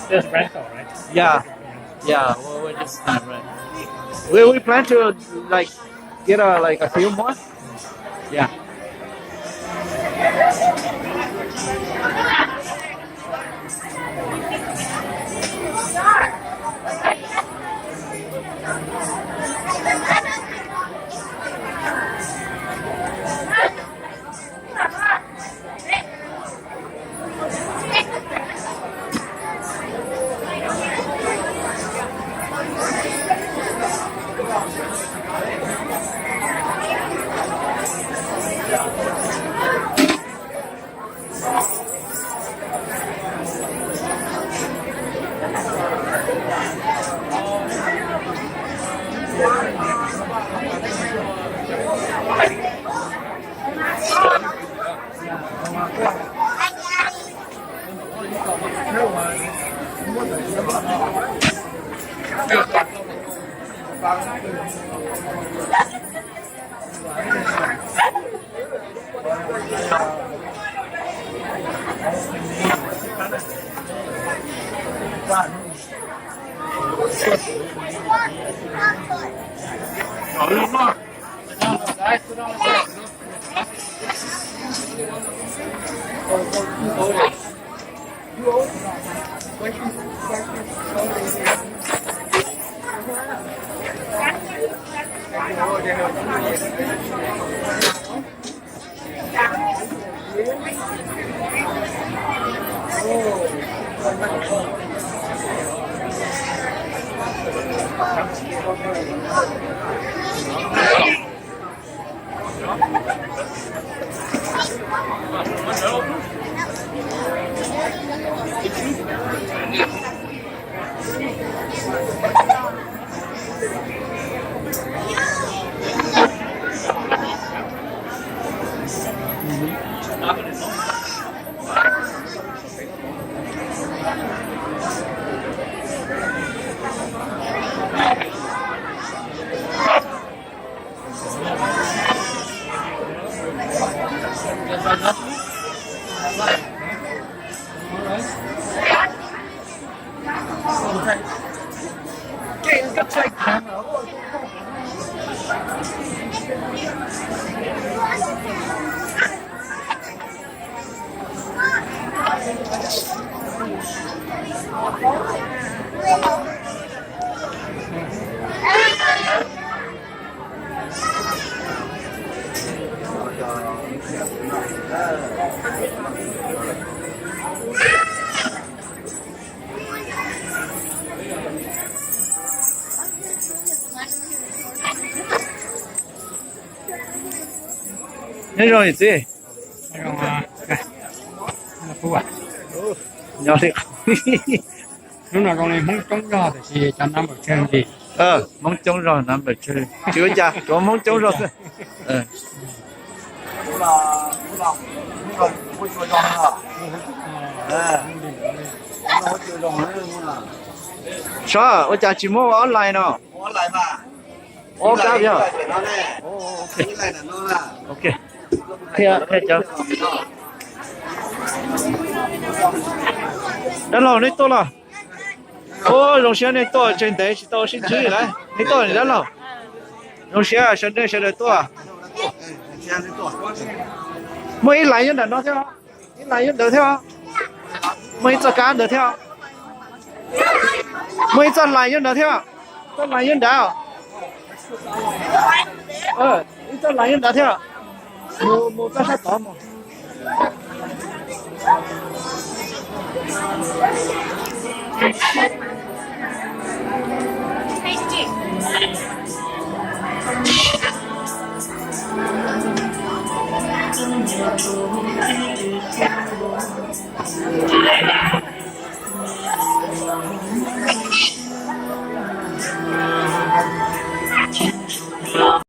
Just rental, right? Yeah. Yeah, we, we just kind of rent. We, we plan to, like, get a, like, a few more. Yeah. Nyob zoo txiv. Nyob li. Hnub no zoo li Hmoob coob zog tiam sis cov nab npawm tsawg li. Hmoob coob zog nab npawm tsawg, tsis ua cas, tsuav Hmoob coob zog xwb. Saib ua cas tsis muab ua online no. Ua kab yog. Ok. Qhia, qhia cov. Dab laug nej tuaj los. Ua zoo siab nej tuaj, tseg ntev tsis tau sib ntsib lawm, nej tuaj dab laug. Zoo siab sawv daws, sawv daws tuaj. Muaj ib lais nyob ntawm no thiab, ib lais nyob ntawd thiab. Muaj ib txoj kab ntawd thiab. Muaj ib txoj lais nyob ntawd thiab. Txoj lais nyob ntawd. Ib txoj lais nyob ntawd thiab. Mus, mus txoj sab tod mus.